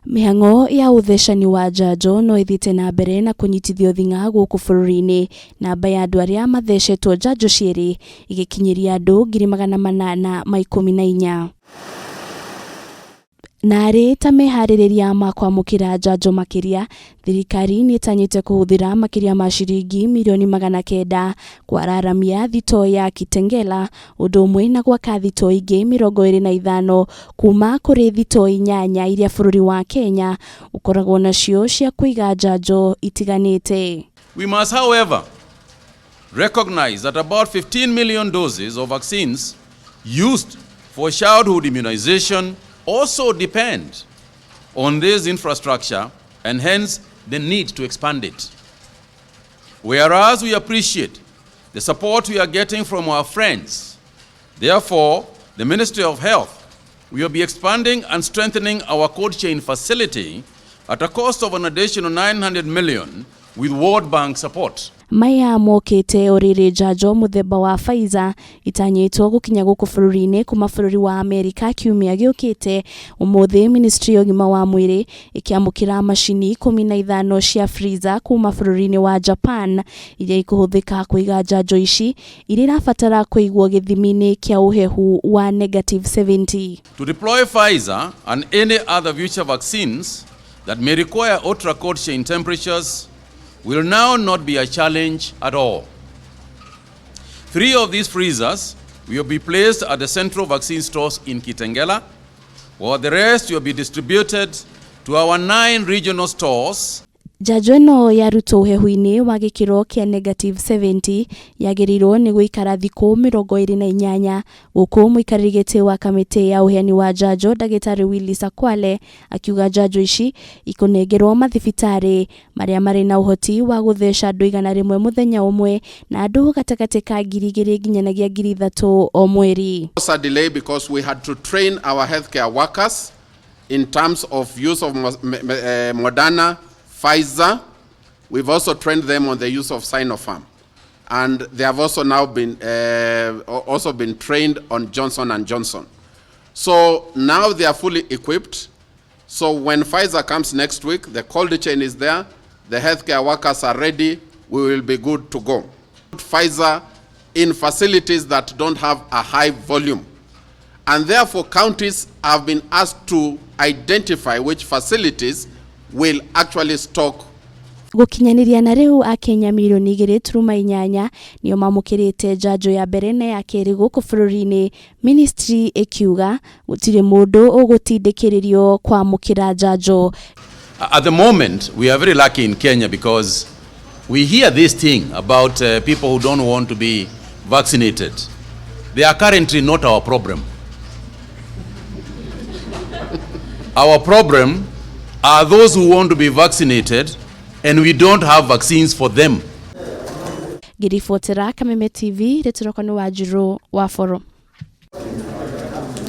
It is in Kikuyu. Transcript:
Mĩhang'o ya ũthecani wa njanjo no ĩthiĩte na mbere na kũnyitithio thing'a gũkũ bũrũri-inĩ, namba ya andũ arĩa mathecetwo njanjo cierĩ ĩgĩkinyĩria andũ 814,000. Na arĩ ta meharĩrĩria ma kwamũkĩra njanjo makĩria, thirikari nĩ ĩtanyĩte kũhũthĩra makĩria ma ciringi mirioni 900 kwararamia thitoo ya Kitengela ũndũ ũmwe na gwaka thitoo ingĩ 25 kuma kũrĩ thitoo inyanya iria bũrũri wa Kenya ũkoragwo nacio cia kũiga njanjo itiganĩte. We must, however, recognize that about 15 million doses of vaccines used for childhood immunization also depend on this infrastructure and hence the need to expand it. Whereas we appreciate the support we are getting from our friends, therefore, the Ministry of Health will be expanding and strengthening our cold chain facility at a cost of an additional 900 million with World Bank support. Maya mokĩte o rĩrĩ njanjo mũthemba wa Pfizer itanyĩtwo gũkinya gũkũ bũrũri-inĩ kuma bũrũri wa Amerika kiumia gĩũkĩte. Ũmũthĩ Ministry ya ũgima wa mwĩrĩ ĩkĩamũkĩra macini 15 cia freezer kuma bũrũri-inĩ wa Japan iria ikũhũthĩka kũiga njanjo ici iria irabatara kũigwo gĩthimi-inĩ kĩa ũhehu wa negative 70. To deploy Pfizer and any other future vaccines that may require ultra cold chain temperatures will now not be a challenge at all. Three of these freezers will be placed at the central vaccine stores in Kitengela, while the rest will be distributed to our 9 regional stores. Njanjo ĩno yarutwo ũhehu-inĩ wa gĩkĩro kĩa negative 70 yagĩrĩirwo nĩ gũikara thikũ 28 gũkũ mũikarĩri gĩtĩ wa kamĩtĩ ya ũheani wa njanjo ndagĩtarĩ Willis Akwale akiuga njanjo ici ikũnengerwo mathibitarĩ marĩa marĩ na ũhoti wa gũtheca andũ 100 mũthenya ũmwe na andũ gatagatĩ ka 2,000 nginyanagia 3,000 o mweri. A delay because we had to train our healthcare workers in terms of use of Moderna, Pfizer. We've also trained them on the use of Sinopharm, and they have also now been also been trained on Johnson and Johnson. So now they are fully equipped. So when Pfizer comes next week, the cold chain is there, the healthcare workers are ready, we will be good to go. Pfizer in facilities that don't have a high volume. And therefore, counties have been asked to identify which facilities will actually stock. Gũkinyanĩria na rĩu akenya mirioni 2.8 nĩo mamũkĩrĩte njanjo ya mbere na ya kerĩ gũkũ bũrũri-inĩ, ministry ĩkiuga gũtirĩ mũndũ ũgũtindĩkĩrĩrio kwamũkĩra njanjo. At the moment, we are very lucky in Kenya because we hear this thing about people who don't want to be vaccinated. They are currently not our problem. Our problem are those who want to be vaccinated and we don't have vaccines for them. Ngĩribotera Kameme TV, rĩtũroko nĩ Wanjirũ wa Boro.